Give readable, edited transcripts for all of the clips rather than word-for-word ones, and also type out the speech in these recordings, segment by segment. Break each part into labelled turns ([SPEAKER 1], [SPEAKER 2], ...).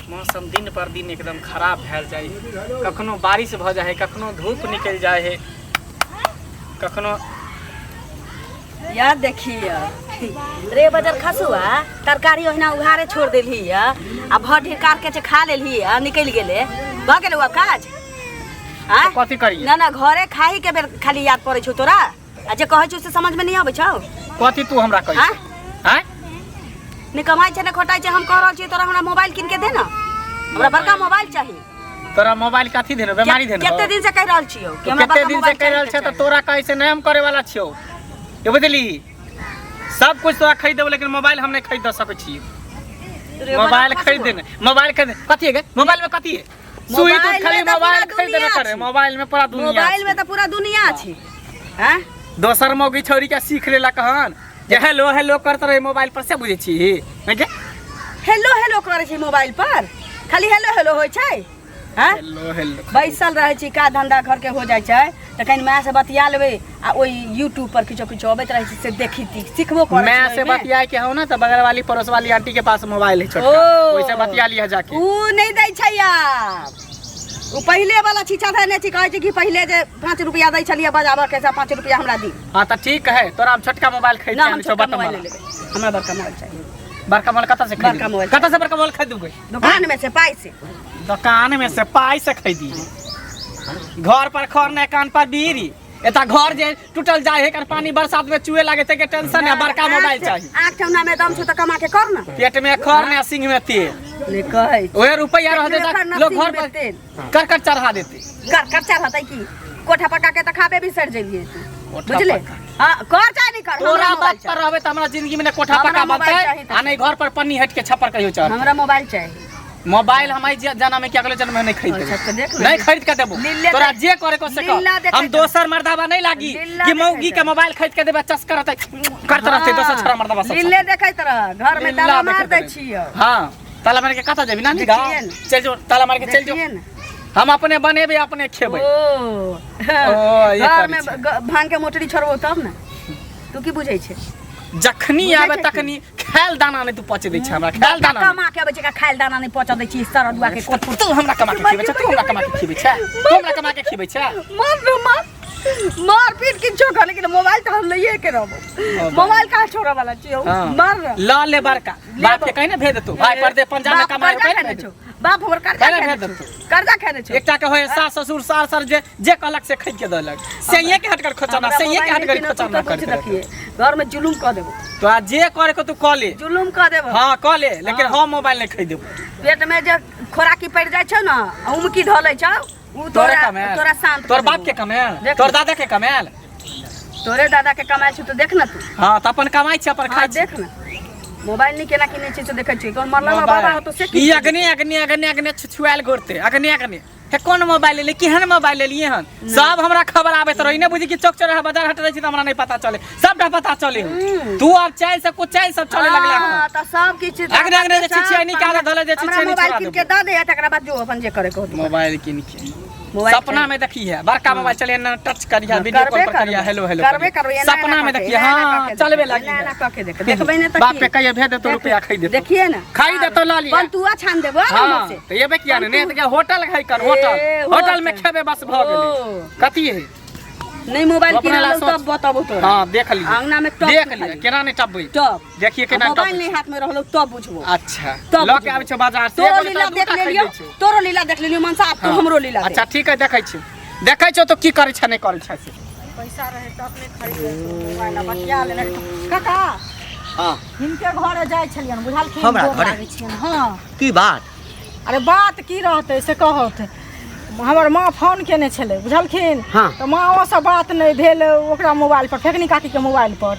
[SPEAKER 1] मौसम दिन पर दिन एकदम खराब भेल जाइ है। कखनो बारिश भऽ जाइ है, कखनो धूप निकलि जाइ है, कखनो।
[SPEAKER 2] यार देखिए रे बजर खसुआ तरकारी ओहिना उघारे छोड़ देलही आ आ भर ढेर कार के खा लेलही आ निकलि गेले। भऽ गेलै आब काज? आँय?
[SPEAKER 1] कथी करिए?
[SPEAKER 2] ना ना, घरे खाही के बेर खाली याद पड़ै छौ तोरा, आ जे कहै छौ से समझ में नहीं आबै छौ।
[SPEAKER 1] कथी तू हमरा कहै?
[SPEAKER 2] आँय?
[SPEAKER 1] आँय?
[SPEAKER 2] ने कमाइ छै ने खोटाइ छै। हम कह रहल छियै तोरा, हमरा मोबाइल कीन के दे ना, हमरा बड़का मोबाइल चाही।
[SPEAKER 1] तोरा मोबाइल कथी देनो? बीमारी देनो?
[SPEAKER 2] कते दिन से कहि रहल छियौ कि हमरा
[SPEAKER 1] कते
[SPEAKER 2] बड़का
[SPEAKER 1] दिन से
[SPEAKER 2] मोबाइल
[SPEAKER 1] कहि रहल
[SPEAKER 2] चाही।
[SPEAKER 1] छै तऽ तोरा कहै से नहि हम करे वाला छियौ, ये बुझली? सब कुछ तोरा खरीद देबो, लेकिन मोबाइल हम नहीं खरीद दऽ सकै छियै।
[SPEAKER 2] रे
[SPEAKER 1] मोबाइल
[SPEAKER 2] बड़ा
[SPEAKER 1] खरीद देने, मोबाइल खरीद कथी है गे? मोबाइल में कथी है? सुई तो
[SPEAKER 2] मोबाइल
[SPEAKER 1] खाली
[SPEAKER 2] में तऽ
[SPEAKER 1] मोबाइल
[SPEAKER 2] पूरा
[SPEAKER 1] खरीद देने
[SPEAKER 2] दुनिया
[SPEAKER 1] करे
[SPEAKER 2] छै।
[SPEAKER 1] मोबाइल में पूरा दुनिया
[SPEAKER 2] मोबाइल में
[SPEAKER 1] छै।
[SPEAKER 2] तऽ पूरा दुनिया छै। हैं?
[SPEAKER 1] दोसर मौगी छौरी के सीख लेलक हन जे हेलो हेलो करत रहे मोबाइल पर, से बुझै छी हैं गे?
[SPEAKER 2] हेलो हेलो करै छै मोबाइल पर, खाली हेलो हेलो होइ छै? हैं?
[SPEAKER 1] हेलो हेलो
[SPEAKER 2] बैसल रहै छी, का धंधा घर के हो जाइ छै तऽ कनि माय से बतिया लेबै आ ओहि यूट्यूब पर किछो किछो अबैत रहै छै से देखी ती सिखबो करै
[SPEAKER 1] मैं
[SPEAKER 2] छी
[SPEAKER 1] से
[SPEAKER 2] ओहिमे।
[SPEAKER 1] बतियाए के हूँ ना तो बगल वाली पड़ोस वाली आंटी के पास मोबाइल है छोटका,
[SPEAKER 2] ओ।
[SPEAKER 1] वैसे बतिया लिया जाके।
[SPEAKER 2] ऊ नहि दै छै आब, ऊ पहिले वाला छीछा धरने छी। कहै छै कि पहिले जे 5 रुपया दै छलियै बजाबऽ के, से 5 रुपया हमरा दी।
[SPEAKER 1] हाँ तो ठीक है, तोरा हम छोटका मोबाइल खरीद
[SPEAKER 2] ना,
[SPEAKER 1] के
[SPEAKER 2] हम
[SPEAKER 1] आनै छौ,
[SPEAKER 2] छोटका
[SPEAKER 1] बटन
[SPEAKER 2] मोबाइल
[SPEAKER 1] वाला।
[SPEAKER 2] नहि लेबै, हमरा बड़का मोबाइल चाही।
[SPEAKER 1] बड़का मोबाइल कतऽ से खरीद?
[SPEAKER 2] बड़का मोबाइल।
[SPEAKER 1] कतऽ से बड़का मोबाइल खरीदबै?
[SPEAKER 2] दुकान में से पाइ से।
[SPEAKER 1] दुकान में से पाइ से खरीदी? घर पर खर नहीं, कान पर बीड़ी। एता घर जे टूटल जाए है, कर पानी बरसात में चुए लागे ते के टेंशन है, बड़का मोबाइल चाहिए।
[SPEAKER 2] आँख ठेहुना में दम छौ तऽ कमा के कर ना।
[SPEAKER 1] पेट में खर ने सिंह में तेल।
[SPEAKER 2] नहि कहै छी।
[SPEAKER 1] ओहे रुपया रह
[SPEAKER 2] पेट में
[SPEAKER 1] देता
[SPEAKER 2] खर न,
[SPEAKER 1] लोग
[SPEAKER 2] सिंह
[SPEAKER 1] घर
[SPEAKER 2] में
[SPEAKER 1] पर
[SPEAKER 2] तेल।
[SPEAKER 1] कर कर चढ़ा देते।
[SPEAKER 2] कर कर चढ़तै की? कोठा पका के तऽ खाबे बिसरि जइयै तू।
[SPEAKER 1] कोठा
[SPEAKER 2] बुझले?
[SPEAKER 1] पका।
[SPEAKER 2] हाँ, कर चाहे नहीं कर,
[SPEAKER 1] तोरा
[SPEAKER 2] हमरा
[SPEAKER 1] बाप
[SPEAKER 2] मोबाइल
[SPEAKER 1] पर
[SPEAKER 2] चाही।
[SPEAKER 1] रहबे त हमरा जिंदगी में ने कोठा
[SPEAKER 2] हमरा
[SPEAKER 1] पका
[SPEAKER 2] मोबाइल
[SPEAKER 1] बनतै
[SPEAKER 2] चाही तऽ
[SPEAKER 1] आ नहीं घर पर पन्नी हट के छप्पर कहियो चढ़।
[SPEAKER 2] हमरा मोबाइल चाही।
[SPEAKER 1] मोबाइल हम आई जना में क्या अगले जन्म में नहीं खरीद
[SPEAKER 2] अच्छा,
[SPEAKER 1] देबो।
[SPEAKER 2] तऽ देख ले।
[SPEAKER 1] नहीं खरीद के देबो।
[SPEAKER 2] लीले
[SPEAKER 1] तोरा
[SPEAKER 2] देख-
[SPEAKER 1] जे करे को से कर।
[SPEAKER 2] लीला देखै
[SPEAKER 1] हम
[SPEAKER 2] तऽ-
[SPEAKER 1] दोसर मर्दाबा नहीं लागी
[SPEAKER 2] लीला
[SPEAKER 1] कि
[SPEAKER 2] देखै
[SPEAKER 1] मौगी के
[SPEAKER 2] तऽ।
[SPEAKER 1] मोबाइल खरीद के देबे, चस्का रहतै करत रहतै दोसर छोरा मर्दाबा सब।
[SPEAKER 2] लीले देखैत रह, घर में
[SPEAKER 1] लीला
[SPEAKER 2] ताला मार
[SPEAKER 1] देखैत
[SPEAKER 2] दै
[SPEAKER 1] रहै।
[SPEAKER 2] छियौ।
[SPEAKER 1] हाँ, ताला मार के कतऽ जेबी नानी गाँव?
[SPEAKER 2] देखिए ने।
[SPEAKER 1] चल जो, ताला मार के चल जो।
[SPEAKER 2] देखिए ने।
[SPEAKER 1] हम अपने बनेबे, अपने खेबै।
[SPEAKER 2] ओ,
[SPEAKER 1] ओ, ये
[SPEAKER 2] घर
[SPEAKER 1] करै
[SPEAKER 2] में
[SPEAKER 1] छै।
[SPEAKER 2] भांग के मोटरी छोड़बो तब ने। तू की बुझै छै?
[SPEAKER 1] जखनी
[SPEAKER 2] बुझै
[SPEAKER 1] आबे
[SPEAKER 2] छै की?
[SPEAKER 1] तखनी खायल दाना नहीं तू पचे दै छै हमरा, खायल दाना नहि।
[SPEAKER 2] कमा के अबै छै का खायल दाना नहि पचऽ दै छी सरदुआ के कोट।
[SPEAKER 1] तू हमरा कमा के खिबै छै? तू हमरा कमा के खिबै छै? तू हमरा कमा के खिबै छै?
[SPEAKER 2] मार रे मार, मार पीट किछो कर, लेकिन मोबाइल तऽ हम लइए के रहबो। मोबाइल कहाँ छोड़ऽ वाला छियौ?
[SPEAKER 1] हाँ।
[SPEAKER 2] मार रे।
[SPEAKER 1] ल ले बड़का बाप के कहीं ना भेज देतौ, भाई पर दे पंजाब में
[SPEAKER 2] बाप
[SPEAKER 1] कमाए
[SPEAKER 2] कर्जा
[SPEAKER 1] कहीं ना
[SPEAKER 2] खेने
[SPEAKER 1] भेज
[SPEAKER 2] छौ, बाप हमर कर्जा
[SPEAKER 1] कहीं ना
[SPEAKER 2] खेने
[SPEAKER 1] भेज
[SPEAKER 2] छौ,
[SPEAKER 1] देतौ।
[SPEAKER 2] कर्जा खेने छौ।
[SPEAKER 1] एकटा के होय सास ससुर सार सर जे जे कहलक से खरीद के देलक, से ये के हटकर खोचाना,
[SPEAKER 2] हमरा
[SPEAKER 1] से ये के
[SPEAKER 2] मोबाइल
[SPEAKER 1] हटकर
[SPEAKER 2] नहि किनौ, तू
[SPEAKER 1] खोचाना
[SPEAKER 2] तऽ
[SPEAKER 1] कर
[SPEAKER 2] बुझ रखिए, घर में जुलुम कऽ देबो।
[SPEAKER 1] तो आ जे करे के तू कऽ ले।
[SPEAKER 2] जुलुम कऽ देबो।
[SPEAKER 1] हाँ कऽ ले, लेकिन हम मोबाइल नहीं खरीद देबो।
[SPEAKER 2] पेट में जे खोराकी पड़ि जाइ छौ ने, आ उमकी धऽ लै छौ उ,
[SPEAKER 1] तोरे
[SPEAKER 2] तोरा
[SPEAKER 1] कमायल?
[SPEAKER 2] तोरा शांत
[SPEAKER 1] तोर
[SPEAKER 2] कऽ
[SPEAKER 1] बाप
[SPEAKER 2] देबो।
[SPEAKER 1] के कमायल?
[SPEAKER 2] देख।
[SPEAKER 1] तोर दादा के कमायल?
[SPEAKER 2] तोरे दादा के कमाइ छौ तऽ देख ने तू।
[SPEAKER 1] हाँ तऽ अपन कमाइ छै, अपन
[SPEAKER 2] हाँ
[SPEAKER 1] खाइ छै।
[SPEAKER 2] देख ने, मोबाइल नहीं केना किने छै से देखै छियै। तोहर मरला बाबा होतो से की?
[SPEAKER 1] ई अग्नि अग्नि अग्नि अग्नि छुछुआयल घुरते अग्नि अग्नि हे। कोन मोबाइल लेली? केहन मोबाइल लेलिए हन? सब हमरा खबर आबैत रही। नहि बुझी कि चौक चौराहा बाजार हट रहै छी तऽ हमरा नहि पता चले, सबटा पता चले। तू आब चैन से कुछ चैन सब चले लगला हन।
[SPEAKER 2] हाँ, तऽ सब किछु
[SPEAKER 1] अग्नि अग्नि जे छिछिया निकाल धले जे
[SPEAKER 2] हमरा
[SPEAKER 1] छिछिया
[SPEAKER 2] मोबाइल
[SPEAKER 1] छोड़ा
[SPEAKER 2] कीन के
[SPEAKER 1] देबो।
[SPEAKER 2] दऽ दे, तकरा बाद जो अपन जे करे कहो।
[SPEAKER 1] मोबाइल कीन के
[SPEAKER 2] मोबाइल
[SPEAKER 1] सपना में देखी है बड़का मोबाइल चले ना, टच करिया, वीडियो कॉल
[SPEAKER 2] करबे
[SPEAKER 1] पर करिया,
[SPEAKER 2] करबै।
[SPEAKER 1] हेलो हेलो
[SPEAKER 2] करबे
[SPEAKER 1] करिया।
[SPEAKER 2] करबै, एना
[SPEAKER 1] सपना
[SPEAKER 2] एना
[SPEAKER 1] में
[SPEAKER 2] कऽ के,
[SPEAKER 1] देखिए।
[SPEAKER 2] एना एना
[SPEAKER 1] हाँ
[SPEAKER 2] कऽ के
[SPEAKER 1] चलबे
[SPEAKER 2] देखबै,
[SPEAKER 1] लागी
[SPEAKER 2] एना एना
[SPEAKER 1] है।
[SPEAKER 2] कऽ के देख देखबै ने तऽ
[SPEAKER 1] बाप
[SPEAKER 2] की?
[SPEAKER 1] के कहिए भेज देतो रुपया खरीद देतो।
[SPEAKER 2] देखिए ने।
[SPEAKER 1] खरीद देतो ला लिया।
[SPEAKER 2] पंतुआ छान देबो ने
[SPEAKER 1] हाँ
[SPEAKER 2] हमर से।
[SPEAKER 1] तऽ एबे किया ने? नहि तऽ होटल खाइ कर, होटल।
[SPEAKER 2] ए,
[SPEAKER 1] होटल में
[SPEAKER 2] होटल।
[SPEAKER 1] खेबे बस भऽ गेलै।
[SPEAKER 2] ओ।
[SPEAKER 1] कथी है?
[SPEAKER 2] नहीं मोबाइल
[SPEAKER 1] अपना
[SPEAKER 2] किना
[SPEAKER 1] ला
[SPEAKER 2] लौ
[SPEAKER 1] सोच।
[SPEAKER 2] तब बताबो तोरा।
[SPEAKER 1] हाँ देख लियै।
[SPEAKER 2] आंगना में टप
[SPEAKER 1] देख
[SPEAKER 2] खाली।
[SPEAKER 1] लियै केना नहि टपबै।
[SPEAKER 2] टप।
[SPEAKER 1] देखिए केना
[SPEAKER 2] मोबाइल
[SPEAKER 1] टपबै।
[SPEAKER 2] नहीं हाथ में रहलो तब बुझबो।
[SPEAKER 1] अच्छा
[SPEAKER 2] तब
[SPEAKER 1] लऽ के
[SPEAKER 2] बुझबो।
[SPEAKER 1] आबै छौ बाजार से
[SPEAKER 2] तोरो
[SPEAKER 1] एगो
[SPEAKER 2] लीला
[SPEAKER 1] तऽ
[SPEAKER 2] देख
[SPEAKER 1] दूटा
[SPEAKER 2] लेलियो,
[SPEAKER 1] खरीदै छौ।
[SPEAKER 2] तोरो लीला देख लेलियो मनसा, आब तू
[SPEAKER 1] हाँ।
[SPEAKER 2] हमरो लीला देख।
[SPEAKER 1] अच्छा ठीक है, देखै छी, देखै छौ तो की करै छै नहि करै छै से।
[SPEAKER 3] पैसा रहे तब ने खरीद मोबाइल, आ बतिया लेने रही। काका,
[SPEAKER 4] हाँ।
[SPEAKER 3] हिनके घरे जाइ छलियनि बुझलखिन?
[SPEAKER 4] हमरा
[SPEAKER 3] गोर
[SPEAKER 4] घरे?
[SPEAKER 3] लागै छियनि। हाँ।
[SPEAKER 4] की बात?
[SPEAKER 3] अरे बात की रहतै से कहत। हमर माँ फोन केने छलै बुझलखिन?
[SPEAKER 4] हाँ।
[SPEAKER 3] तऽ माँओसँ बात नहि भेल ओकरा मोबाइल पर, फेकनी काकीके मोबाइल पर,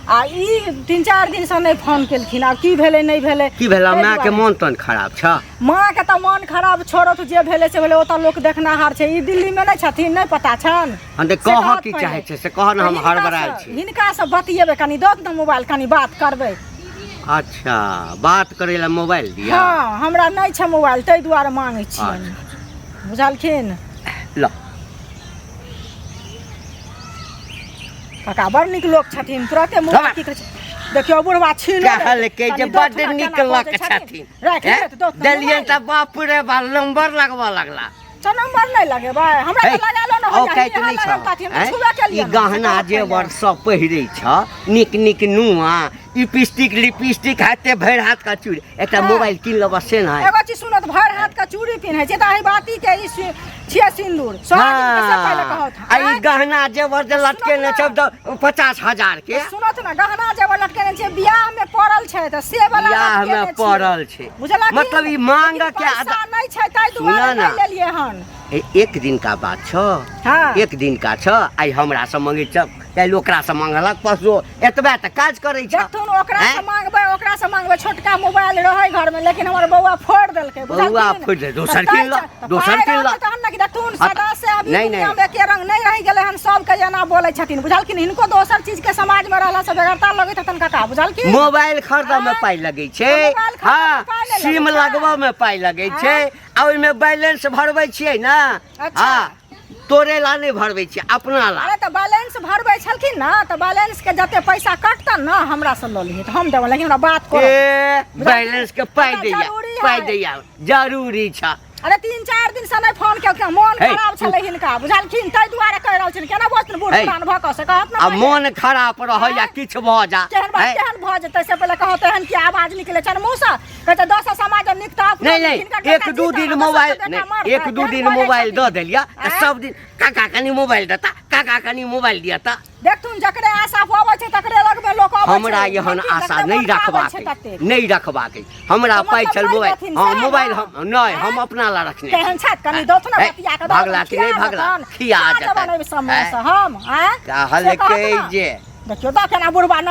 [SPEAKER 3] आ ई 3-4 दिनसँ नहि फोन केलखिन। आब की भेलै नहि भेलै।
[SPEAKER 4] की भेला?
[SPEAKER 3] ताहि
[SPEAKER 4] माय के
[SPEAKER 3] दुआरे।
[SPEAKER 4] मोन तोन खराब छ?
[SPEAKER 3] माँके तऽ मोन खराब छोड़त, जे भेलै से भेलै, ओतऽ लोक देखनाहार छै। ई दिल्लीमे नहि छथिन, नहि पता छनि?
[SPEAKER 4] हम तऽ
[SPEAKER 3] से
[SPEAKER 4] कहऽ
[SPEAKER 3] कहत
[SPEAKER 4] की
[SPEAKER 3] पहिले।
[SPEAKER 4] चाहै छै से कह ने, हम
[SPEAKER 3] तऽ हिनकासँ-
[SPEAKER 4] हड़बड़ायल छी।
[SPEAKER 3] हिनकासँ बतियेबै, कनि दऽ ने मोबाइल, कनि बात करबै।
[SPEAKER 4] अच्छा, बात करै लए मोबाइल दिया?
[SPEAKER 3] हँ, हमरा नहि छै मोबाइल, ताहि दुआरे मांगै छियनि बुझलखिन?
[SPEAKER 4] ल।
[SPEAKER 3] काका बड़ नीक लोक छथिन, तुरते मोबाइल की कहै छै। देखियौ बुढ़वा छीन
[SPEAKER 4] कहलकै जे बड्ड नीक लक छथिन।
[SPEAKER 3] राखि
[SPEAKER 4] हैं?
[SPEAKER 3] लेत दोस्त
[SPEAKER 4] देलियनि तऽ बाप रे बा नंबर लगबऽ लगला।
[SPEAKER 3] तऽ नंबर नहि लगेबै हमरा तऽ लगालो न होइया
[SPEAKER 4] औकाइत
[SPEAKER 3] हियाँ
[SPEAKER 4] नहि
[SPEAKER 3] लगल
[SPEAKER 4] छौ
[SPEAKER 3] तथिन
[SPEAKER 4] हैं?
[SPEAKER 3] छुबे
[SPEAKER 4] ई
[SPEAKER 3] केलियै
[SPEAKER 4] गहना जेवर सब पहिरै छ, नीक नीक नुआ, लिपस्टिक लिपस्टिक हाथे भरि हाथ का चूड़ी, एकटा
[SPEAKER 3] हाँ।
[SPEAKER 4] मोबाइल कीन लेबऽ से नहि।
[SPEAKER 3] एगो चीज सुनत भर हाथ के चूड़ी पिन्है छै तऽ एहि बाती के ई छियै सिन्दूर सोहागिन के से पहिले कहत
[SPEAKER 4] आ ई गहना जेवर जे लटकेने छौ तऽ 50,000 के।
[SPEAKER 3] सुनत ने गहना जेवर लटकेने छै बियाह में पड़ल छै तऽ से वाला
[SPEAKER 4] बियाह में
[SPEAKER 3] लटकेने छियै।
[SPEAKER 4] पड़ल छै।
[SPEAKER 3] बुझलखिन?
[SPEAKER 4] मतलब ई मांग
[SPEAKER 3] लेकिन
[SPEAKER 4] के
[SPEAKER 3] पैसा नहि छै ताहि
[SPEAKER 4] सुनऽ
[SPEAKER 3] दुआरे
[SPEAKER 4] ना।
[SPEAKER 3] नहि लेलियै हन।
[SPEAKER 4] ए, एक दिन का बात छौ।
[SPEAKER 3] हाँ।
[SPEAKER 4] एक दिन का छौ, आइ हमरा से मंगै छौ, काल्हि ओकरा से मंगलक, परसू एतबे तऽ काज करै छौ।
[SPEAKER 3] देखथुन ओकरा से
[SPEAKER 4] हैं?
[SPEAKER 3] मांगबै ओकरा से मांगबै, छोटका मोबाइल रहै घर में लेकिन हमर बौआ फोड़ देलकै
[SPEAKER 4] बौआ
[SPEAKER 3] बुझलखिन?
[SPEAKER 4] फोड़ि देलकै, दोसर
[SPEAKER 3] तऽ
[SPEAKER 4] कीन लऽ,
[SPEAKER 3] तै छै,
[SPEAKER 4] दोसर
[SPEAKER 3] पाइ
[SPEAKER 4] कीन लऽ।
[SPEAKER 3] रहतै तहन ने कि देखथुन
[SPEAKER 4] हाँ,
[SPEAKER 3] सदा से अभी
[SPEAKER 4] नहीं,
[SPEAKER 3] दुनिया
[SPEAKER 4] नहीं।
[SPEAKER 3] में एके रंग नहीं रहि गेलै हन, सबके जेना बोलै छथिन बुझलखिन? हिनको दोसर चीज के समाज में रहला से बेगरता लगैत हेतन काका बुझलखिन?
[SPEAKER 4] मोबाइल खरीदऽ में
[SPEAKER 3] आँय?
[SPEAKER 4] पाइ लगै छै।
[SPEAKER 3] तऽ मोबाइल खरीदऽ में
[SPEAKER 4] हाँ,
[SPEAKER 3] पाइ नहि लगै
[SPEAKER 4] सिम
[SPEAKER 3] छै।
[SPEAKER 4] लगबऽ में पाइ लगै छै,
[SPEAKER 3] आँय?
[SPEAKER 4] आ ओहिमे बैलेंस भरबै छियै ने।
[SPEAKER 3] अच्छा।
[SPEAKER 4] हाँ, तोरे ला नहि भरबै छियै, अपना ला।
[SPEAKER 3] अरे तऽ बैलेंस भरबै छलखिन ने तऽ बैलेंस के जते पैसा कटतन ने हमरा से लऽ लिहे तऽ हम देबनि, लेकिन हमरा बात करऽ।
[SPEAKER 4] ए बैलेंस के पाइ
[SPEAKER 3] हमरा
[SPEAKER 4] दैया,
[SPEAKER 3] जरूरी
[SPEAKER 4] पाइ
[SPEAKER 3] है।
[SPEAKER 4] दैया, जरूरी छ।
[SPEAKER 3] अरे 3-4 दिन से नहि फोन केलखिन, मोन
[SPEAKER 4] हे,
[SPEAKER 3] खराब छलै हिनका बुझलखिन, ताहि दुआरे कहि रहल छियनि। केना बजथिन बूढ़
[SPEAKER 4] हे।
[SPEAKER 3] पुरान भऽ कऽ से कहत ने
[SPEAKER 4] आ
[SPEAKER 3] पहिले।
[SPEAKER 4] मोन खराब रहै या
[SPEAKER 3] आँय?
[SPEAKER 4] किछु भऽ जा,
[SPEAKER 3] केहन बात
[SPEAKER 4] हैं?
[SPEAKER 3] केहन भऽ जेतै से पहिले कहत, एहन की आवाज निकलै छनि मुँहसँ, कहै दस समाज नीक तऽ अपनो
[SPEAKER 4] नहीं
[SPEAKER 3] नीक,
[SPEAKER 4] नहीं
[SPEAKER 3] हिनकर
[SPEAKER 4] एक
[SPEAKER 3] बेटा
[SPEAKER 4] दू
[SPEAKER 3] जीता,
[SPEAKER 4] दिन
[SPEAKER 3] दोसर
[SPEAKER 4] मोबाइल
[SPEAKER 3] बेटा
[SPEAKER 4] नहीं,
[SPEAKER 3] मरतै,
[SPEAKER 4] एक दू
[SPEAKER 3] केहन
[SPEAKER 4] दिन
[SPEAKER 3] बोलै
[SPEAKER 4] मोबाइल
[SPEAKER 3] छथिन?
[SPEAKER 4] दऽ देलियै तऽ
[SPEAKER 3] आँय?
[SPEAKER 4] सब दिन काका कनी मोबाइल देता, काका कनी मोबाइल दियता।
[SPEAKER 3] देखथुन जकरे आशा पबै छै तकरे लगमे लोक अबै छै।
[SPEAKER 4] हमरा एहन
[SPEAKER 3] बुझलखिन?
[SPEAKER 4] आशा
[SPEAKER 3] तकरे
[SPEAKER 4] नहीं
[SPEAKER 3] मोन पाबै
[SPEAKER 4] रखबाक
[SPEAKER 3] छै
[SPEAKER 4] अइ,
[SPEAKER 3] ततेक।
[SPEAKER 4] नहीं रखबाक अइ। हमरा
[SPEAKER 3] तऽ
[SPEAKER 4] पाइ
[SPEAKER 3] मतलब
[SPEAKER 4] छल
[SPEAKER 3] नहि
[SPEAKER 4] मोबाइल,
[SPEAKER 3] देथिन,
[SPEAKER 4] हाँ,
[SPEAKER 3] सएह
[SPEAKER 4] मोबाइल
[SPEAKER 3] ने?
[SPEAKER 4] हम नहीं, हम
[SPEAKER 3] आँय?
[SPEAKER 4] अपना ला रखने
[SPEAKER 3] केहन
[SPEAKER 4] छी।
[SPEAKER 3] छथि कनी दौथ ने
[SPEAKER 4] हैं?
[SPEAKER 3] बतिया कऽ
[SPEAKER 4] भागला कि नहीं भागला? खिया
[SPEAKER 3] जेतनि
[SPEAKER 4] जेतनि।
[SPEAKER 3] समय से
[SPEAKER 4] हैं?
[SPEAKER 3] हम आँय? से
[SPEAKER 4] कहलकै
[SPEAKER 3] कहत ने।
[SPEAKER 4] जे
[SPEAKER 3] देखियौ तऽ केना बुढ़वा न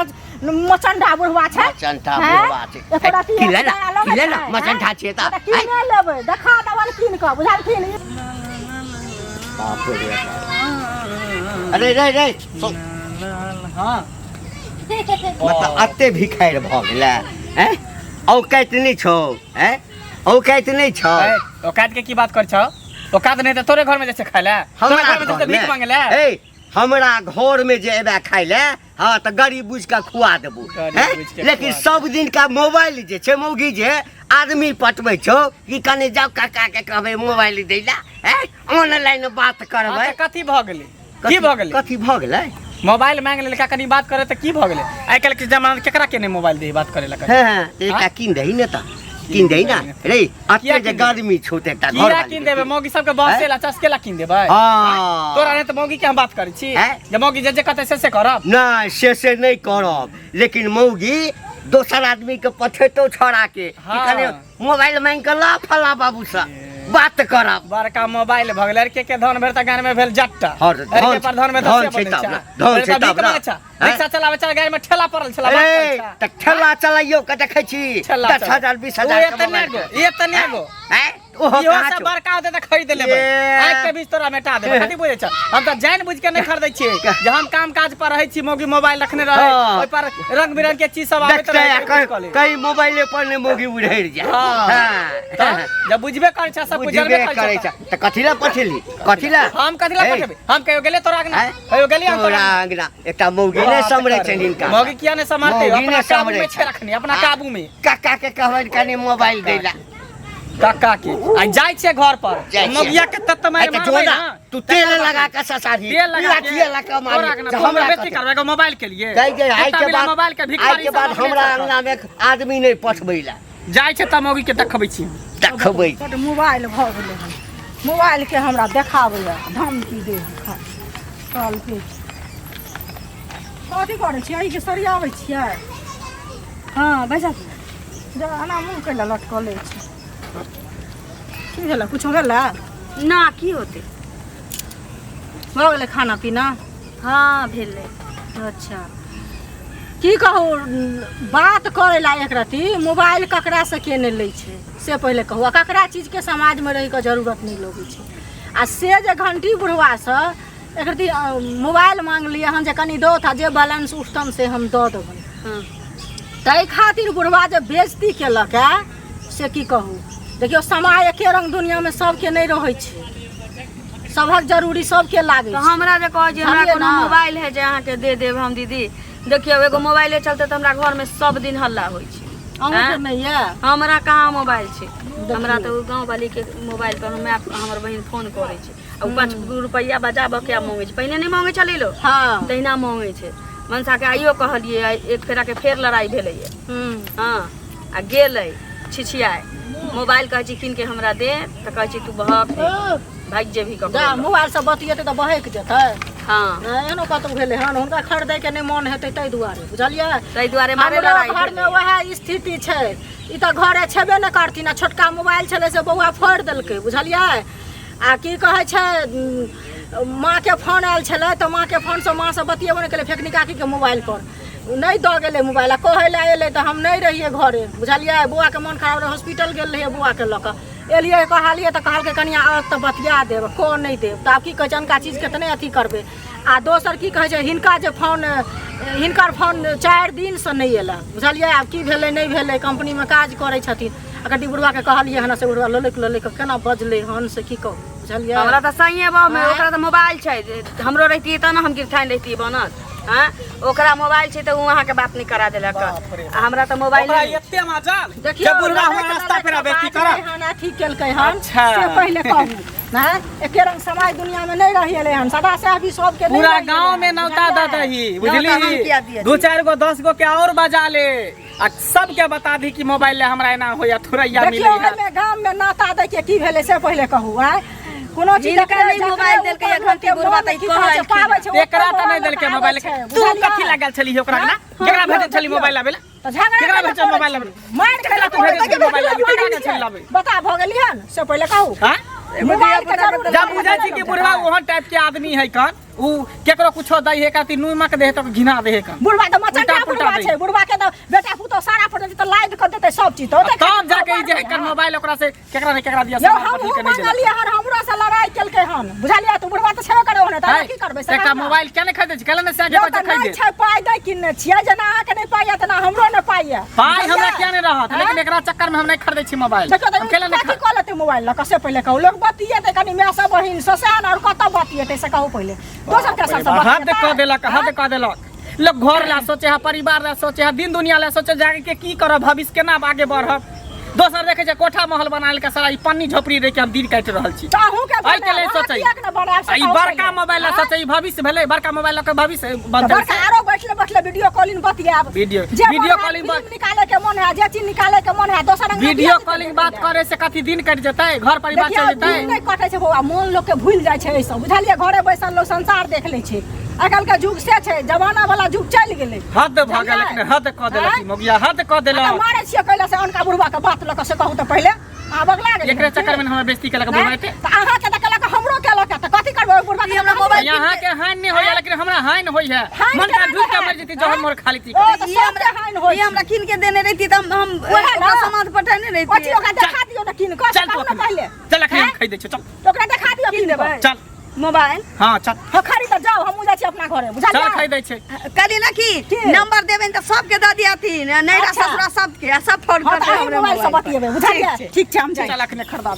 [SPEAKER 3] मचंडा बुढ़वा छै।
[SPEAKER 4] मचंडा
[SPEAKER 3] हैं?
[SPEAKER 4] बुढ़वा छै।
[SPEAKER 3] एको रत्ती
[SPEAKER 4] की लेना?
[SPEAKER 3] दया लगै
[SPEAKER 4] की लेना?
[SPEAKER 3] छै,
[SPEAKER 4] मचंडा
[SPEAKER 3] हैं?
[SPEAKER 4] छियै तऽ।
[SPEAKER 3] तऽ कीने लेबै देखा देबनि कीन कऽ बुझलखिन?
[SPEAKER 4] बाप रे बाप। अरे रे रे सुन।
[SPEAKER 1] हाँ
[SPEAKER 4] मतलब अते भिखारि भऽ गेलै हैं? औकात नहि छौ हैं? औकात नहि छौ।
[SPEAKER 1] ए, औकात के की बात कर छौ? औकात नहीं तऽ तोरे घर में जे छै खाय ले, तोरे
[SPEAKER 4] हमरा
[SPEAKER 1] घर में जे छै भीख
[SPEAKER 4] घरमे
[SPEAKER 1] मांगे ले।
[SPEAKER 4] ए हमरा घर में जे एबे खाय ले, हाँ तऽ गरीब बुझि कऽ खुआ देबो,
[SPEAKER 1] गरीब
[SPEAKER 4] हैं?
[SPEAKER 1] बुझि के
[SPEAKER 4] लेकिन
[SPEAKER 1] खुआ
[SPEAKER 4] सब दिन का मोबाइल जे छै मौगी जे आदमी पटबै छौ कि कनि जाउ काका के कहबै मोबाइल दै ला, हैं? ऑनलाइन बात करबै।
[SPEAKER 1] हाँ, तऽ कथी भऽ गेलै? की भऽ गेलै?
[SPEAKER 4] कथी भऽ गेलै?
[SPEAKER 1] मोबाइल मांग लेलका कनि बात करे तऽ की भऽ गेलै? आइ काल्हि के जमाना में केकरा के नहि मोबाइल दे बात करे ला?
[SPEAKER 4] हाँ, हाँ, एकटा कीन दही ने तऽ कीन दही ना रे, अते जे
[SPEAKER 1] कीन देबै?
[SPEAKER 4] गर्मी छौ तऽ एकटा घर
[SPEAKER 1] कीड़ा कीन देबै? मौगी सबके बहसे ला चस्के ला कीन देबै?
[SPEAKER 4] हाँ।
[SPEAKER 1] तोरा नहि तऽ मौगी के हम बात करै छी
[SPEAKER 4] हैं?
[SPEAKER 1] जे मौगी जे जे कहतै से से करब?
[SPEAKER 4] नहि से से नहि करब, लेकिन मौगी दोसर आदमी के पठेतौ छौड़ा के कि
[SPEAKER 1] हाँ।
[SPEAKER 4] कने मोबाइल मांगि कऽ ला फला बाबू से बात करब।
[SPEAKER 1] बड़का मोबाइल भऽ गेलै। अरे के के धन भेल तऽ गान में भेल जट्टा।
[SPEAKER 4] हाँ, तऽ
[SPEAKER 1] अरे
[SPEAKER 4] धन
[SPEAKER 1] के पर धन में
[SPEAKER 4] धन
[SPEAKER 1] तऽ से
[SPEAKER 4] छै
[SPEAKER 1] बनै
[SPEAKER 4] तब
[SPEAKER 1] छै।
[SPEAKER 4] ने, धन
[SPEAKER 1] अरे
[SPEAKER 4] छै
[SPEAKER 1] तऽ
[SPEAKER 4] तब
[SPEAKER 1] भीख
[SPEAKER 4] ने।
[SPEAKER 1] मांगै छै।
[SPEAKER 4] हैं?
[SPEAKER 1] रिक्शा चलाबै छल, गाड़ी में ठेला पड़ल छला, बात
[SPEAKER 4] ए
[SPEAKER 1] करै छै।
[SPEAKER 4] तऽ ठेला चलाइयो के देखै छी
[SPEAKER 1] ठेला
[SPEAKER 4] दस
[SPEAKER 1] चला।
[SPEAKER 4] हजार बीस
[SPEAKER 1] ओ
[SPEAKER 4] हजार के
[SPEAKER 1] एतने
[SPEAKER 4] मोबाइल
[SPEAKER 1] गो,
[SPEAKER 4] के।
[SPEAKER 1] एतने गो।
[SPEAKER 4] हैं? ओहो
[SPEAKER 1] इहो
[SPEAKER 4] कहाँ
[SPEAKER 1] सब
[SPEAKER 4] छौ?
[SPEAKER 1] बड़का होतै तऽ खरीद लेबै।
[SPEAKER 4] ए।
[SPEAKER 1] आँखि के बीच तोरा मेटा देबै। कथी बुझै छ? हम तऽ जानि बुझि के नहि खरीदै छियै जे हम काम काज पर रहै छी, मौगी मोबाइल रखने रहै,
[SPEAKER 4] हाँ।
[SPEAKER 1] ओहि पर रंग बिरंग के चीज सब आबैत
[SPEAKER 4] देखते
[SPEAKER 1] रहै,
[SPEAKER 4] आ
[SPEAKER 1] कहीं कुछ कऽ ले।
[SPEAKER 4] कहीं मोबाइले पर ने मौगी उड़ैर जाय।
[SPEAKER 1] हाँ।
[SPEAKER 4] हाँ।
[SPEAKER 1] तऽ जब बुझबे करै छ, सब कुछ
[SPEAKER 4] बुझबे
[SPEAKER 1] जानबे
[SPEAKER 4] करै
[SPEAKER 1] करै
[SPEAKER 4] छ
[SPEAKER 1] छ
[SPEAKER 4] तऽ कथी लए पठेली? कथी लए?
[SPEAKER 1] हम कथी लए
[SPEAKER 4] ए,
[SPEAKER 1] पठेबै? हम कहियो गेलियै तोरा अंगना?
[SPEAKER 4] हैं?
[SPEAKER 1] कहियो गेलियै हम
[SPEAKER 4] तोरा
[SPEAKER 1] तोरा अंगना?
[SPEAKER 4] अंगना एकटा मौगी नहि
[SPEAKER 1] बात
[SPEAKER 4] सम्हरै
[SPEAKER 1] करे।
[SPEAKER 4] छनि हिनका।
[SPEAKER 1] मौगी किया नहि सम्हरतै?
[SPEAKER 4] मौगी
[SPEAKER 1] अपना
[SPEAKER 4] नहि
[SPEAKER 1] काबू
[SPEAKER 4] सम्हरै
[SPEAKER 1] में छै
[SPEAKER 4] छै।
[SPEAKER 1] रखनी, अपना
[SPEAKER 4] हाँ।
[SPEAKER 1] काबू में।
[SPEAKER 4] काका के कहबनि कनि मोबाइल दै लए।
[SPEAKER 1] काका के आ जाइ छियै घर पर
[SPEAKER 4] जाइ छियै।
[SPEAKER 1] मौगिया के तत्त मारि
[SPEAKER 4] तऽ
[SPEAKER 1] मारबै
[SPEAKER 4] जो ना,
[SPEAKER 1] ना,
[SPEAKER 4] तू तेल लगा के ससारी,
[SPEAKER 1] तेल लगा के
[SPEAKER 4] लाठिए लगा के मारी,
[SPEAKER 1] तोरा अंगना,
[SPEAKER 4] जे
[SPEAKER 1] तू
[SPEAKER 4] हमरा
[SPEAKER 1] हमरा बेइज्जती
[SPEAKER 4] कथी?
[SPEAKER 1] करबै एगो मोबाइल के लिए?
[SPEAKER 4] कहै जे आइ
[SPEAKER 1] एकटा
[SPEAKER 4] के
[SPEAKER 1] बिना
[SPEAKER 4] बाद
[SPEAKER 1] मोबाइल के
[SPEAKER 4] आइ
[SPEAKER 1] भिखारी
[SPEAKER 4] के
[SPEAKER 1] सब
[SPEAKER 4] बाद
[SPEAKER 1] अपने
[SPEAKER 4] हमरा
[SPEAKER 1] सब।
[SPEAKER 4] अंगना मे आदमी नहि पठबै लए।
[SPEAKER 1] जाइ छै तऽ मौगी के देखबै छी।
[SPEAKER 4] देखबै।
[SPEAKER 3] बड्ड मोबाइल भऽ गेलै हन, मोबाइलके हमरा देखाबैए धमकी दे कहलकै। कथी करै छियै? एहिके सरियाबै छियै?
[SPEAKER 2] हँ बैसा।
[SPEAKER 3] जे एना मुँह कैला लटकले छै? की भेलै? कुछो भेलै
[SPEAKER 2] ना, की होतै?
[SPEAKER 3] भऽ गेलै खाना पीना?
[SPEAKER 2] हँ भेलै।
[SPEAKER 3] अच्छा, की कहू, बात करै ला एक रत्ती मोबाइल ककरासँ के नहि लै छै से पहिले कहू, आ ककरा चीजके समाजमे रहिकऽ जरूरत नहि लगै छै? आ से जे घंटी बुढ़वासँ एक रत्ती मोबाइल मांगलियै हन जे कनि दौथ आ जे बैलेंस उठतनि से हम दऽ देबनि।
[SPEAKER 2] हँ।
[SPEAKER 3] ताहि खातिर बुढ़वा जे बेइज्जती केलक ए से की कहू। देखियौ, समय एके रंग दुनियामे सबके नहि रहै छै, सभक जरूरी सबके लागै
[SPEAKER 2] तऽ
[SPEAKER 3] छै।
[SPEAKER 2] हमरा जे कहै छै हमरा
[SPEAKER 3] बुझलियै
[SPEAKER 2] कोनो
[SPEAKER 3] ने?
[SPEAKER 2] मोबाइल है जे अहाँके दे देब हम दीदी, देखियौ एगो मोबाइले चलते तऽ हमरा घरमे सब दिन हल्ला होइ छै
[SPEAKER 3] अहूँके
[SPEAKER 2] आँय?
[SPEAKER 3] नहि यऽ
[SPEAKER 2] हमरा कहाँ मोबाइल छै हमरा तऽ ओ गाँव वाली के मोबाइल पर माय हमर बहिन फोन करै छै आ ओ 5 रुपैआ बजा बके आ मांगै छै। पहिने नहि मांगै छलै लोक, तहिना मांगै छै। मनसा के आइयो कहलियै, आइ एक फेरा के फेर लड़ाई भेलैये। हँ, आ गेलै छिछियाए मोबाइल कहै छी कीन के हमरा दे, तऽ कहै छी तू बहक भागि जेबही
[SPEAKER 3] जा
[SPEAKER 2] ककरो।
[SPEAKER 3] मोबाइल से बतियेतै तऽ बहकि जेतै।
[SPEAKER 2] हँ,
[SPEAKER 3] एहनो कतहु भेलै हन, हुनका खरीदैके नहि मन हेतै ताहि दुआरे, बुझलियै?
[SPEAKER 2] ताहि दुआरे मारे
[SPEAKER 3] हमरो
[SPEAKER 2] लड़ाई
[SPEAKER 3] घरमे
[SPEAKER 2] भेलै।
[SPEAKER 3] वएह स्थिति छै। ई तऽ घरे छेबे नहि करथिन आ छोटका मोबाइल छलै से बौआ फोड़ि देलकै, बुझलियै? आ की कहै छै, माँके फोन आयल छलै तऽ माँके फोनसँ माँसँ बतियेबो नहि केलै। फेकनी काकीके मोबाइल पर नहि दऽ गेलै मोबाइल आ कहै लए एलै तऽ हम नहि रहियै घरे, बुझलियै? बौआके मोन खराब रहै, हॉस्पिटल गेल रहियै बौआके लऽ कऽ। एलियै, कहलियै तऽ कहलकै कनिया आओत तऽ बतिया देब, कऽ नहि देब। तऽ आब की कहै छै, अनका चीजके तऽ नहि अथी करबै। आ दोसर की कहै छै, हिनका जे फोन, हिनकर फोन 4 दिनसँ नहि एलनि, बुझलियै? आब की भेलै नहि भेलै, कम्पनीमे काज करै छथिन। अगर बुढ़वाके कहलियै हन से बुढ़वा ललकि ललकि कऽ केना बजलै हन से की कहू, बुझलियै?
[SPEAKER 2] हमरा तऽ सहिए बा में ओकरा तऽ मोबाइल छै, हमरो रहितियै तऽ ने हम गिरथाइन रहितियै बनल। हँ, ओकरा मोबाइल छै तऽ ओ अहाँके बात नहि करा देलक आ हमरा तऽ मोबाइल
[SPEAKER 1] ओकरा
[SPEAKER 2] नहि।
[SPEAKER 1] एते मजाल
[SPEAKER 3] देखियौ
[SPEAKER 1] जे बुढ़वा हमरा
[SPEAKER 3] ललकि
[SPEAKER 1] रास्ता
[SPEAKER 3] ललकि
[SPEAKER 1] पर बेइज्जती
[SPEAKER 3] कऽ
[SPEAKER 1] करत।
[SPEAKER 3] बाजलै हन, अथी केलकै हन।
[SPEAKER 1] अच्छा।
[SPEAKER 3] से पहिले कहू नहि, एके रंग समाज दुनिया में नहीं रही एलै हन, सदा से भी सबके नहीं
[SPEAKER 1] पूरा
[SPEAKER 3] रहि
[SPEAKER 1] गांव
[SPEAKER 3] एलै
[SPEAKER 1] में
[SPEAKER 3] हन,
[SPEAKER 1] नौता दऽ
[SPEAKER 3] बुझलियै?
[SPEAKER 1] दही,
[SPEAKER 2] नौता हम किया
[SPEAKER 1] बुझली?
[SPEAKER 2] दियै?
[SPEAKER 1] 2 4 गो 10 गो के और बजा ले आ सबके बता दी कि मोबाइल ले हमरा एना होया थोड़ैया
[SPEAKER 3] देखियौ
[SPEAKER 1] मिलै है।
[SPEAKER 3] ओहिमे गाम में नाता दै के की भेलै से पहिले कहू। आँय, कोनो चीज
[SPEAKER 2] हिनका
[SPEAKER 3] जकरे
[SPEAKER 2] नहि
[SPEAKER 3] जकरे
[SPEAKER 2] मोबाइल देलकै
[SPEAKER 3] ऊपर
[SPEAKER 2] एखन
[SPEAKER 3] लोकके
[SPEAKER 2] कि बुढ़बा
[SPEAKER 3] मोन
[SPEAKER 2] तऽ ई
[SPEAKER 3] की कहै छै,
[SPEAKER 2] कहलखिन।
[SPEAKER 3] पाबै छै,
[SPEAKER 1] एकरा
[SPEAKER 3] ओकर
[SPEAKER 1] तऽ नहि
[SPEAKER 3] मोबाइल
[SPEAKER 1] देलकै
[SPEAKER 3] लऽ कऽ
[SPEAKER 1] मोबाइल।
[SPEAKER 3] आबै छै,
[SPEAKER 1] तू
[SPEAKER 3] बुझलियै?
[SPEAKER 1] कथी लागल छली ओकरा?
[SPEAKER 3] हाँ?
[SPEAKER 1] केकरा
[SPEAKER 3] हाँ,
[SPEAKER 1] भेजल छली
[SPEAKER 3] देखियौ।
[SPEAKER 1] मोबाइल लाबै ला?
[SPEAKER 3] तऽ झगड़ा
[SPEAKER 1] केकरा
[SPEAKER 3] करै
[SPEAKER 1] भेजल मोबाइल लाबै?
[SPEAKER 3] मारि
[SPEAKER 1] केकरा तू
[SPEAKER 3] करै
[SPEAKER 1] भेजल छली मोबाइल लाबै? केकरा नहि छली लाबै?
[SPEAKER 3] बता भऽ गेली हन से पहिले कहू।
[SPEAKER 1] हाँ?
[SPEAKER 3] मोबाइल के जरूरत
[SPEAKER 1] जब बुझै छी कि बुढ़वा ओहन टाइप के आदमी है कन, उ केकरो कुछो दै है कथी नूमक दे है तऽ घिना दे है कन।
[SPEAKER 3] बुढ़वा तऽ मचंडा
[SPEAKER 1] उल्टा पुल्टा
[SPEAKER 3] बुढ़वा
[SPEAKER 1] दै।
[SPEAKER 3] छै। बुढ़वा के तऽ बेटा पुतोह सारा पर देतै तऽ लादि कऽ देतै सब चीज, तऽ ओते
[SPEAKER 1] तब जाके ई जे है कन मोबाइल ओकरा से केकरा ने केकरा दिया
[SPEAKER 3] यौ
[SPEAKER 1] सामान
[SPEAKER 3] हमहूँ
[SPEAKER 1] पठेलकै नहि देलक।
[SPEAKER 3] मांगलियै हन, हमरो से लड़ाई केलकै हन, बुझलियै? तऽ बुढ़वा तऽ छेबे करे ओहने, तऽ
[SPEAKER 1] है,
[SPEAKER 3] की करबै से
[SPEAKER 1] एकटा
[SPEAKER 3] कहू ने।
[SPEAKER 1] मोबाइल किया नहि खरीदै छी? कहले ने सएह
[SPEAKER 3] यौ
[SPEAKER 1] के
[SPEAKER 3] तऽ
[SPEAKER 1] खरीद
[SPEAKER 3] नहि
[SPEAKER 1] दे।
[SPEAKER 3] छै पाइ दै किनने छियै, जेना अहाँके नहि पाइ यऽ तेना हमरो नहि पाइ यऽ।
[SPEAKER 1] पाइ हमरा
[SPEAKER 3] बुझलियै?
[SPEAKER 1] किया नहि रहत?
[SPEAKER 3] आँय?
[SPEAKER 1] लेकिन एकरा चक्कर में हम नहि खरीदै छी मोबाइल।
[SPEAKER 3] देखियौ तऽ
[SPEAKER 1] हम केला नहि
[SPEAKER 3] कथी कऽ लेतै मोबाइल लऽ कऽ से पहिले कहू। लोक बतियेतै कनि माय सब बहिन से सएह ने, आओर कतऽ बतियेतै से कहू पहिले? दोसर के सबसँ
[SPEAKER 1] हद
[SPEAKER 3] बतियेतै?
[SPEAKER 1] कऽ देलक, हद कऽ देलक। लोक घर ला सोचे है, परिवार ला सोचे है, दिन दुनिया ला सोचे, जाके के की करब, भविष्य केना आगे बढ़ब। दोसर देखे छै कोठा महल बना लेलकै सारा, ई पन्नी झोपड़ी रहि के हम दिन काटि रहल छी।
[SPEAKER 3] तऽ अहूँके
[SPEAKER 1] एहि के लेल
[SPEAKER 3] बनायब, अहाँ
[SPEAKER 1] सोचै।
[SPEAKER 3] किएक ने बनायब से
[SPEAKER 1] आ ई
[SPEAKER 3] कहू
[SPEAKER 1] बड़का
[SPEAKER 3] पहिले?
[SPEAKER 1] मोबाइल ला
[SPEAKER 3] आँय?
[SPEAKER 1] सोचे, ई भविष्य भेलै? बड़का मोबाइल लऽ के भविष्य
[SPEAKER 3] तऽ
[SPEAKER 1] बनतै?
[SPEAKER 3] बड़का आरो बैठले बैठले वीडियो कॉलिंग बतियाब।
[SPEAKER 1] वीडियो
[SPEAKER 3] जे मन
[SPEAKER 1] वीडियो
[SPEAKER 3] है,
[SPEAKER 1] कॉलिंग
[SPEAKER 3] फिल्म निकाले के मन है, जे चीज निकाले के मन है, दोसर अंगना
[SPEAKER 1] वीडियो
[SPEAKER 3] दिया देतै
[SPEAKER 1] कॉलिंग
[SPEAKER 3] देखै
[SPEAKER 1] बात
[SPEAKER 3] लए।
[SPEAKER 1] करे से कथी दिन कटि जेतै, घर परिवार
[SPEAKER 3] देखियौ
[SPEAKER 1] चलि जेतै?
[SPEAKER 3] दिन नहि कटै छै बौआ, मोन लोक के भूलि जाइ छै एहि सब, बुझलियै? घरे बैसल लोक संसार देख लै छै। आइ काल्हि के युग से छै, जमाना वाला युग चलि गेलै।
[SPEAKER 1] हद भऽ गेल,
[SPEAKER 3] बुझलियै?
[SPEAKER 1] हद कऽ देलक
[SPEAKER 3] आँय?
[SPEAKER 1] ई मौगिया, हद कऽ
[SPEAKER 3] आ तऽ
[SPEAKER 1] देलक।
[SPEAKER 3] मारै छियै कैला से अनका बुढ़वा के बात लऽ कऽ से कहू तऽ पहिले? अहाँ बगला गेलियै
[SPEAKER 1] एकरे
[SPEAKER 3] की?
[SPEAKER 1] चक्कर में हमरा बेइज्जती केलक
[SPEAKER 3] आँय?
[SPEAKER 1] बुढ़वा एते।
[SPEAKER 3] तऽ अहाँके तऽ केलक, हमरो केलक, तऽ कथी करबै ओहि बुढ़वा के?
[SPEAKER 2] हमरा मोबाइल
[SPEAKER 1] यहाँ के हानि नहि होइया लेकिन हमरा हानि होइ है।
[SPEAKER 3] हानि
[SPEAKER 1] मन का
[SPEAKER 3] केना
[SPEAKER 1] ढुकि के
[SPEAKER 3] हैत?
[SPEAKER 1] मरि जेती जहर मोर खा लेती।
[SPEAKER 3] ओ तऽ
[SPEAKER 2] ई
[SPEAKER 3] सबके
[SPEAKER 2] हमरा
[SPEAKER 3] हानि होइ
[SPEAKER 2] ई हमरा
[SPEAKER 3] छै।
[SPEAKER 2] कीन के देने रहिती तऽ हम
[SPEAKER 3] ओएह ने।
[SPEAKER 2] ओकरा सामान पठेने
[SPEAKER 3] कथी
[SPEAKER 2] रहिती।
[SPEAKER 3] ओकरा देखा दियौ ने कीन कऽ, से
[SPEAKER 1] चल तू
[SPEAKER 3] कहू ने
[SPEAKER 1] अखन
[SPEAKER 3] पहिले।
[SPEAKER 1] चल, अखन हम खरीदै छियौ, चल।
[SPEAKER 3] तऽ ओकरा देखा दियौ
[SPEAKER 2] कीन
[SPEAKER 3] कीन
[SPEAKER 2] देबै
[SPEAKER 3] कऽ।
[SPEAKER 1] चल।
[SPEAKER 2] मोबाइल।
[SPEAKER 1] हाँ चल।
[SPEAKER 3] हँ खरीद तऽ जाउ, हमहूँ जाइ छी अपना घरे,
[SPEAKER 1] चल
[SPEAKER 3] बुझलियै?
[SPEAKER 1] खरीदै छै।
[SPEAKER 2] कहली ना कि
[SPEAKER 3] की?
[SPEAKER 2] नंबर देबनि तऽ सबके दऽ दियाथिन, नैहरा
[SPEAKER 3] अच्छा।
[SPEAKER 2] ससुरा सबके, आ सब फोन
[SPEAKER 3] हँ तऽ
[SPEAKER 2] करतै
[SPEAKER 3] अहीं
[SPEAKER 2] हमरे
[SPEAKER 3] मोबाइल से
[SPEAKER 2] मोबाइल पर।
[SPEAKER 3] बतियेबै, बुझलियै? ठीक छै, हम जाइ।
[SPEAKER 1] चल अखने खरीदा दै।